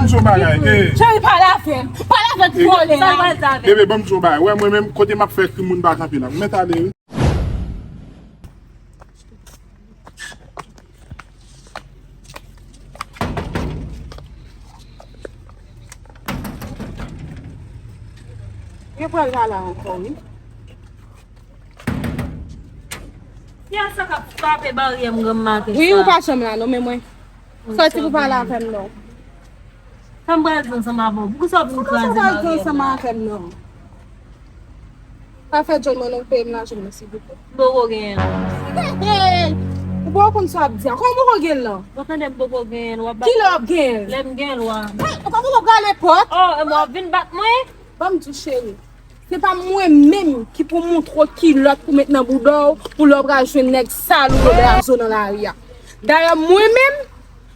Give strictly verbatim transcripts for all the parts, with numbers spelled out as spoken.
Di yon bagay, eh. Cheri, pale avè m. Pale avè m, vòlè la. Bebe, ban m di yon bagay. Wè, mwen menm, kote m ap fè krim, moun pa kanpe la. Mwen mèt ale, wi. Yo pral la la ankò, wi. Kiyès sa k ap frape baryè m, granm maten sa? Wi, ou pa janm la, non, men mwen. Sòti pou pale avè m, non. Sa m pral di ansanm avè w? Poukisa w vin kraze baryè m la? Sa m pral di ansanm avè m, non. Pa fè djòl mwen non, peye m lajan mwen, silvouplè. M poko genyen l. Hey, hey! Ou poko konn sa w ap di a. Kòman w poko genyen l lan? W ap tande m poko genyen l, w ap bat mwen. Kilè w ap genyen l? Lè m genyen l, w a. Hey, ou pa poko prale pòt? Oh, e mwen w ap vin bat mwen? Ban m di w, cheri. Se pa mwen menm ki pou montre w kilòt pou met nan bouda w, pou lè w pral jwenn nèg sal ou yo blaze w nan lari a. Dayè, mwen menm,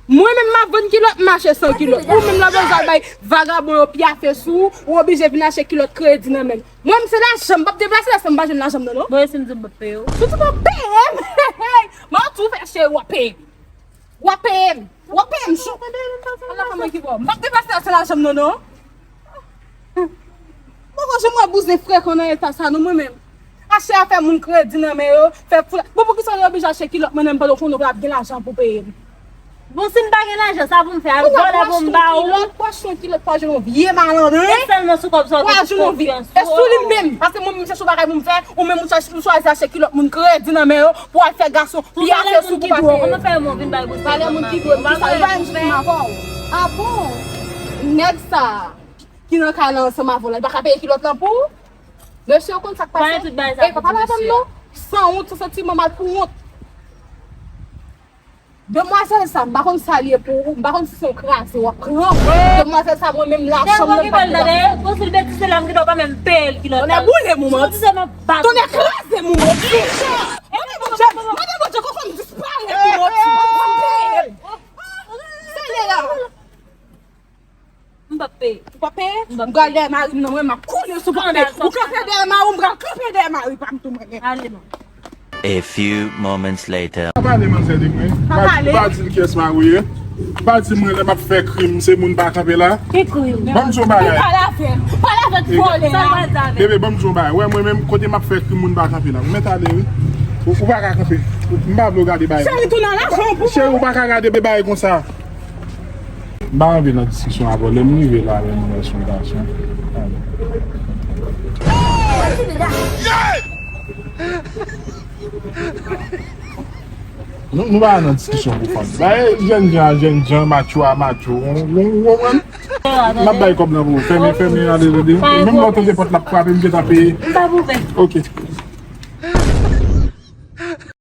mwen menm m ap vann kilòt, m mache san kilòt. Ou menm lè w bezwen al bay vagabon yo pyafe sou ou, ou oblije vin achte kilòt kredi nan men m. Mwen menm se lajan m, m p ap deplase lè sa m pa jwenn lajan m nan, non. Bon, e si m di m p ap peye w? Si w di w p ap peye m, m ap di w fè cheri w ap peye m. W ap peye m. W ap peye m, chou. Ala kòman ki bò. M p ap deplase lè sa lajan m nan, non. Mwen poko janm wè bouzen frekan nan eta sa non mwen menm. Achte afè moun kredi nan men yo, fè foula. Bon, poukisa w oblije achte kilòt mwen menm pandan w konnen w p ap gen lajan pou peye m? Bon, si m pa gen lajan, sa pou m fè? Al vòlè pou m ba ou? Kilòt, pou achte yon kilòt, pou achte yon vye malandren. E sèlman sou kòb sa w gen konfyans. Pou achte yon vye. E sou li menm, paske mwen menm chèche yon bagay pou m fè, ou menm ou chèche, ou chwazi achte kilòt moun kredi nan men yo, pou al fè gason pyafe sou pou pase. Pale moun ki dwe w, kòman fè yon moun vin bay bouzen? Pale moun ki dwe m, kisa, ou pa menm sou m avè w. A bon? Nèg sa ki nan kay la ansanm avè w la, li pa ka peye kilòt lan pou ou? Mesye, ou konn sa k pase? Pale tout bagay sa pou ti mesye a. Ey, pa pale avè m non. Sanwont, san santiman, malpouwont. Demwazèl sa, m pa konn sa l ye pou ou, m pa konn si se yon kraze w ap pran. Demwazèl sa, mwen menm, lajan m nan, m p ap deplase. Konsil betize la, m gentan pa menm peye l kilòt la. Tonnè boule m ou manti. Tonnè kraze m ou manti. Mande Bondye, mande Bondye, konsa m disparèt ou manti. M p ap peye l. M p ap peye. Ou p ap peye? M p ap peye. M pral dèyè mari m nan, mwen, m ap koule sou pa peye. Ou kanpe dèyè mari w, m pral kanpe dèyè mari pa m tou, mwen menm. Ale non. A few moments later. Pa pale manzè de mwen. Pa pale. Pa di l kiyès mari w ye. Pa di mwen lè m ap fè krim, se moun pa kanpe la. Ki krim? Ban m di yon bagay. Pale avè m. Pale avè m, vòlè la. Bebe, ban m di yon bagay. Wè, mwen menm, kote m ap fè krim, moun pa kanpe la. Ou mèt ale, wi. Ou, ou pa ka kanpe. M pa vle w gade bagay. Cheri, tounen lajan pou mwen. Cheri, ou pa ka gade bagay konsa. M pa anvi nan diskisyon avè w. Lè m rive la, lè m wè se yon gason. Nou, nou pa nan diskisyon pou fanm. Ba, e, jèn jan a jèn jan, macho a macho. Ou, ou, ou konprann? M ap bay kòb lan pou ou. Fèmen, fèmen, ale, ale. Menm lè w tande pòt la ap frape, m gentan peye. M p ap ouvè. Ok.